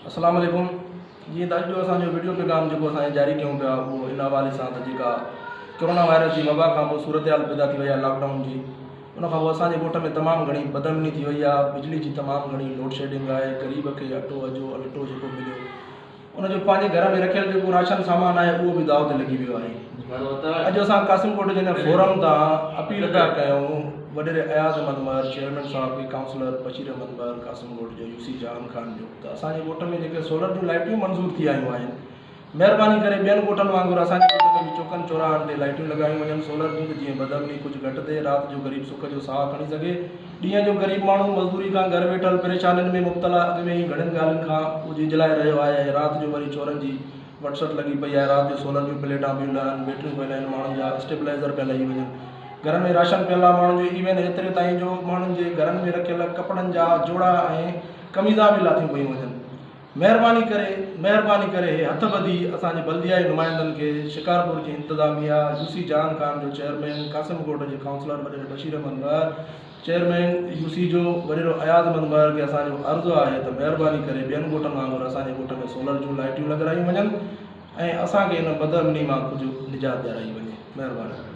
اسلام عليڪم جيئن ته اڄ جو اسان جو وڊيو پيغام جيڪو اسان جاري ڪيون پيا اهو ان حوالي سان ته جيڪا ڪرونا وائرس جي وبا کان پوء صورتحال پيدا ٿي وئي آهي لاڪ ڊائون جي ان کان پوء اسان جي ڳوٺ ۾ تمام گهڻي بدامني ٿي وئي آهي بجلي جي تمام گهڻي لوڊ شيڊنگ آهي غريب کي اٽو اجو اٽو جيڪو مليو ان جو پنهنجي گهر ۾ رکيل جيڪو راشن سامان آهي اهو به داء تي لڳي ويو آهي اڄ اسان قاسم ڪوٽ جي هن فورم تان اپيل پيا ڪيون وڏيري اياز احمد مهر چيئرمين صاحب کي ڪائونسلر بشير احمد مهر قاسم ڳوٺ جو يو سي جهان خان جو ته اسان جي ڳوٺ ۾ جيڪي سولر جون لائٽيون منظور ٿي آيون آهن مهرباني ڪري ٻين ڳوٺن وانگر اسان جي ڳوٺ ۾ به چوڪن چوراهن تي لائٽيون لڳايون وڃن سولر جون ته جيئن بدامني ڪجهه گهٽ ٿئي رات جو غريب سک جو ساهه کڻي سگهي ڏينهن جو غريب ماڻهو مزدوري کان گهر ويٺل پريشانين ۾ مبتلا اڳ ۾ ئي گهڻين ڳالهين کان اهو جهجهلائي رهيو آهي ۽ رات جو وري چورن جي وٽ سٽ لڳي پئي آهي رات جو سولر جون پليٽان پيون لهن بيٽريون پيون لهن ماڻهن جا اسٽيبلائيزر پيا لهي وڃن گهرن ۾ راشن پيل آهي ماڻهن جو ايون ايتري تائين جو ماڻهن جي گهرن ۾ رکيل ڪپڙن جا جوڙا ۽ قميضان به لاٿيون پيون وڃن مهرباني ڪري مهرباني ڪري هي هٿ ٻڌي اسان جي بلديائي نمائندن کي شڪارپور جي انتظاميا يو سي جهان خان جو چيئرمين قاسم ڳوٺ جي ڪائونسلر وڏيري Bashir Ahmed Mehar chairman U C جو وڏيرو اياز احمد مهر کي اسان جو عرض آهي ته مهرباني ڪري ٻين ڳوٺن وانگر اسان جي ڳوٺ ۾ سولر جون لائٽيون لڳرايون وڃن ۽ اسان کي ان بدامني مان ڪجهه نجات ڏيارائي وڃي مهرباني.